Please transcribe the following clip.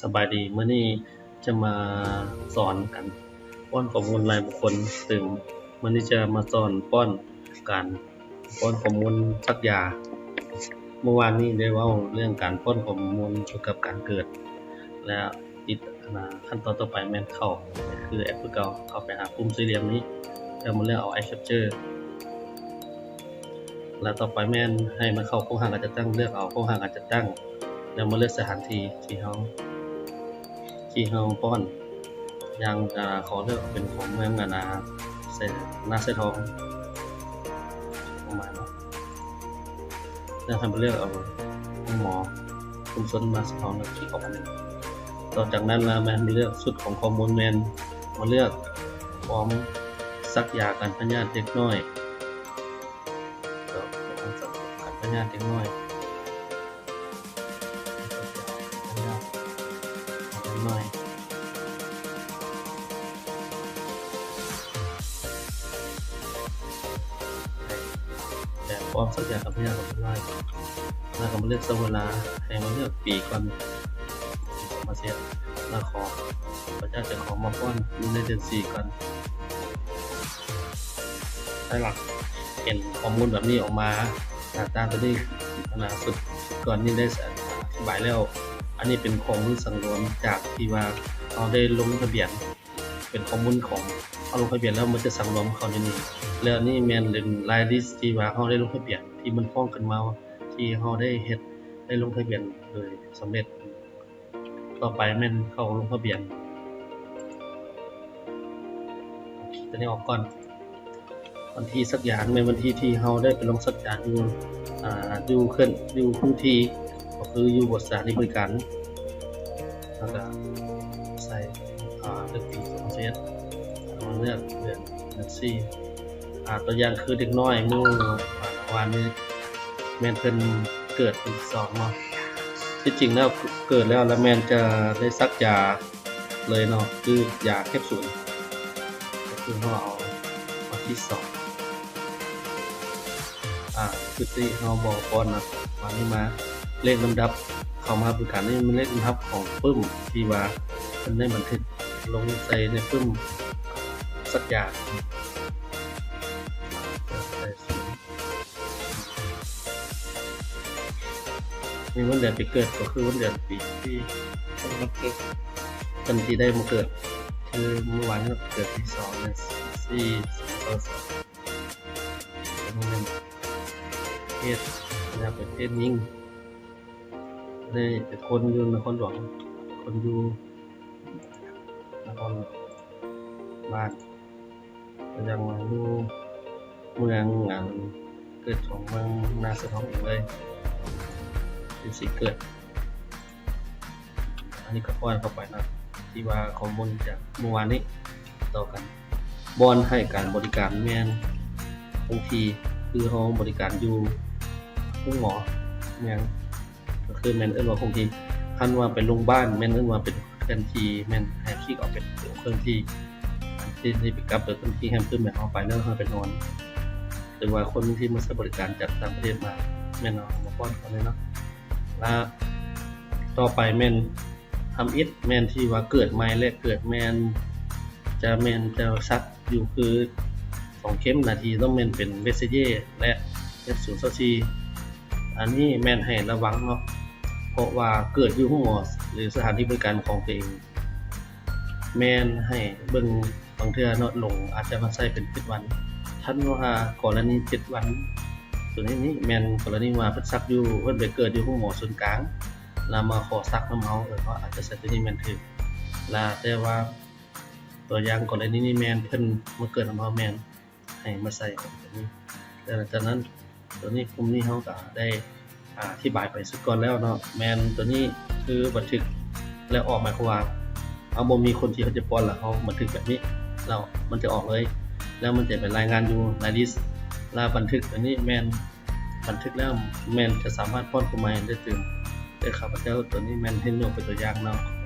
ສະບາຍດີ, ມື້ນີ້ຈະມາສອນການປ້ອນຂໍ້ມູນລາຍບຸກຄົນຕື່ມ. ມື້ນີ້ຈະມາສອນປ້ອນ ການປ້ອນຂໍ້ມູນສັກຢາ. ເມື່ອວານນີ້ໄດ້ເວົ້າເລື່ອງການປ້ອນຂໍ້ມູນກ່ຽວກັບການເກີດ ແລະ ອີກ ອາ ຂັ້ນຕອນຕໍ່ໄປແມ່ນເຂົ້າ ຄືແອັບຄືເກົ່າ, ເຂົ້າໄປຫາປຸ່ມສີ່ຫຼ່ຽມນີ້ ແລ້ວມາເລືອກເອົາ Eye Capture. ແລ້ວຕໍ່ໄປແມ່ນໃຫ້ມາເຂົ້າໂຄງຮ່າງການຈັດຕັ້ງ, ເລືອກເອົາໂຄງຮ່າງການຈັດຕັ້ງ ແລ້ວມາເລືອກສະຖານທີ່ທີ່ເຮົາ ທີ່ເຮົາປ້ອນ. ຢ່າງ ອາ ຂໍເລືອກເປັນຂອງເມືອງ ອັນນາ ເຊ ນາຊາຍທອງ ປະມານ ແລ້ວໃຫ້ມາເລືອກເອົາໂຮງໝໍຊຸມຊົນນາຊາຍທອງ ແລ້ວຄລິກອອກມາ. ຕໍ່ຈາກນັ້ນແລ້ວແມ່ນມາເລືອກຊຸດຂອງຂໍ້ມູນ, ແມ່ນມາເລືອກຟອມສັກຢາກັນພະຍາດເດັກນ້ອຍ. ກໍຂອງສັກຢາກັນພະຍາດເດັກນ້ອຍ ສັກຢາກັນພະຍາດເດັກນ້ອຍ. ແບບຟອມສັກຢາກັນພະຍາດເດັກນ້ອຍ ແລ້ວກໍມາເລືອກຊ່ວງເວລາ, ໃຫ້ມາເລືອກປີກ່ອນ ສອງພັນສິບເອັດ ແລ້ວຂໍພະຍາດເຈັບຂອງມາປ້ອນຢູ່ໃນເດືອນສີ່ກ່ອນ. ພາຍຫຼັງເຫັນຂໍ້ມູນແບບນີ້ອອກມາ, ໜ້າຕາຕົວນີ້ ອັນນາ ຊຸດກ່ອນນີ້ໄດ້ອະທິບາຍແລ້ວ. ອັນນີ້ເປັນຂໍ້ມູນສັງລວມຈາກທີ່ວ່າເຮົາໄດ້ລົງທະບຽນ, ເປັນຂໍ້ມູນຂອງເຮົາລົງທະບຽນແລ້ວ ມັນຈະສັງລວມເຂົ້າໃນນີ້. ແລ້ວນີ້ແມ່ນເປັນລາຍລິດທີ່ວ່າເຮົາໄດ້ລົງທະບຽນ ທີ່ມັນຟ້ອງຂຶ້ນມາ ທີ່ເຮົາໄດ້ເຮັດ ໄດ້ລົງທະບຽນໂດຍສຳເລັດ. ຕໍ່ໄປແມ່ນເຂົ້າລົງທະບຽນ, ຕົວນີ້ອອກກ່ອນ. ວັນທີສັກຢາແມ່ນວັນທີທີ່ເຮົາໄດ້ໄປລົງສັກຢາຢູ່ ອາ ຢູ່ເຂື່ອນ ຢູ່ພື້ນທີ່ ກໍຄືຢູ່ສະຖານີບໍລິການ. ແລ້ວກໍໃສ່ ອາ ເລືອກປີສອງພັນສິບເອັດ ມາເລືອກເດືອນ ເດືອນສີ່. ອາ ຕົວຢ່າງຄືເດັກນ້ອຍມື້ວານນີ້ ແມ່ນເພິ່ນເກີດວັນທີສອງເນາະ. ທີ່ຈິງແລ້ວເກີດແລ້ວ ແລ້ວແມ່ນຈະໄດ້ສັກຢາເລີຍເນາະ, ຄືຢາແຄບຊູນ ກໍຄືເຮົາເອົາວັນທີສອງ. ອາ ຄືທີ່ເຮົາບອກກ່ອນນະ ບາດນີ້ມາເລກລຳດັບເຂົ້າມາບໍລິການນີ້ ແມ່ນເລກລຳດັບຂອງປຶ້ມທີ່ວ່າເພິ່ນໄດ້ບັນທຶກລົງໃສ່ໃນປຶ້ມສັກຢາ. ມີວັນເດືອນປີເກີດ ກໍຄືວັນເດືອນປີທີ່ເພິ່ນມາເກີດ, ເພິ່ນທີ່ໄດ້ມາເກີດ ຄືມື້ວານນີ້ເກີດວັນທີສອງ ເດືອນສີ່ ສອງພັນຊາວສອງ. ອັນນີ້ແມ່ນເພດ ແລ້ວເປັນເພດຍິງ. ອັນນີ້ເປັນຄົນຢູ່ນະຄອນຫຼວງ, ຄົນຢູ່ນະຄອນຫຼວງ ບ້ານ ກໍຍັງວ່າຢູ່ເມືອງ ອັນ ເກີດຂອງເມືອງນາຊາຍທອງເອງເລີຍ ຢູ່ສີເກີດ. ອັນນີ້ກໍປ້ອນເຂົ້າໄປເນາະ ທີ່ວ່າຂໍ້ມູນຈາກມື້ວານນີ້ຕໍ່ກັນ. ບ່ອນໃຫ້ການບໍລິການແມ່ນຄົງທີ່ ຄືເຮົາບໍລິການຢູ່ໂຮງໝໍ ແມ່ນ ກໍຄືແມ່ນເອີ້ນວ່າຄົງທີ່. ຄັນວ່າໄປໂຮງບານແມ່ນເອີ້ນວ່າເປັນເຄື່ອນທີ່, ແມ່ນໃຫ້ຄລິກອອກເປັນຕົວເຄື່ອນທີ່. ອັນທີ່ໄປກັບໄປເຄື່ອນທີ່ແຮມຕື່ມແມ່ນເຮົາໄປແລ້ວເຮົາໄປນອນ. ຫຼືວ່າຄົນທີ່ມາໃຊ້ບໍລິການຈາກຕ່າງປະເທດມາ ແມ່ນເຮົາມາປ້ອນເຂົາເລີຍເນາະ. ລະຕໍ່ໄປແມ່ນທຳອິດ ແມ່ນທີ່ວ່າເກີດໃໝ່ ແລະ ເກີດແມ່ນ ຈະແມ່ນຈະສັກຢູ່ຄືສອງເຂັມນະທີ່ ຕ້ອງແມ່ນເປັນເບສເຊເຢ ແລະ ເອັຟສູນຊາວສີ່. ອັນນີ້ແມ່ນໃຫ້ລະວັງເນາະ ເພາະວ່າເກີດຢູ່ໂຮງໝໍ ຫຼື ສະຖານທີ່ບໍລິການຂອງຕົວເອງ ແມ່ນໃຫ້ເບິ່ງ ບາງເທື່ອເນາະ ຫຼົງອາດຈະມາໃຊ້ເປັນເຈັດວັນ. ຄັນວ່າກໍລະນີເຈັດວັນ ຕົວນີ້ນີ້ແມ່ນກໍລະນີວ່າເພິ່ນສັກຢູ່ ເພິ່ນໄປເກີດຢູ່ໂຮງໝໍສູນກາງ ລະມາຂໍສັກນຳເຮົາ ເອີ ເຮົາອາດຈະໃຊ້ຕົວນີ້ແມ່ນຖືກ. ລະແຕ່ວ່າຕົວຢ່າງກໍລະນີນີ້ແມ່ນເພິ່ນມາເກີດນຳເຮົາ ແມ່ນໃຫ້ມາໃສ່ຂອງຕົວນີ້. ແລ້ວຈາກນັ້ນ ຕົວນີ້ ກຸ່ມນີ້ເຮົາກໍໄດ້ ອາ ອະທິບາຍໄປສຸດກ່ອນແລ້ວເນາະ. ແມ່ນຕົວນີ້ຄືບັນທຶກແລ້ວອອກ ໝາຍຄວາມວ່າເຮົາບໍ່ມີຄົນທີ່ເຮົາຈະປ້ອນ ແລ້ວເຮົາບັນທຶກແບບນີ້ ແລ້ວມັນຈະອອກເລີຍ ແລ້ວມັນຈະໄປລາຍງານຢູ່ໃນລິດ. ແລ້ວບັນທຶກອັນນີ້ແມ່ນບັນທຶກແລ້ວແມ່ນຈະສາມາດປ້ອນຜູ້ໃໝ່ໄດ້ຕື່ມ. ແຕ່ຂ້າພະເຈົ້າຕົວນີ້ແມ່ນເຮັດຍົກເປັນຕົວຢ່າງເນາະ, ຂໍ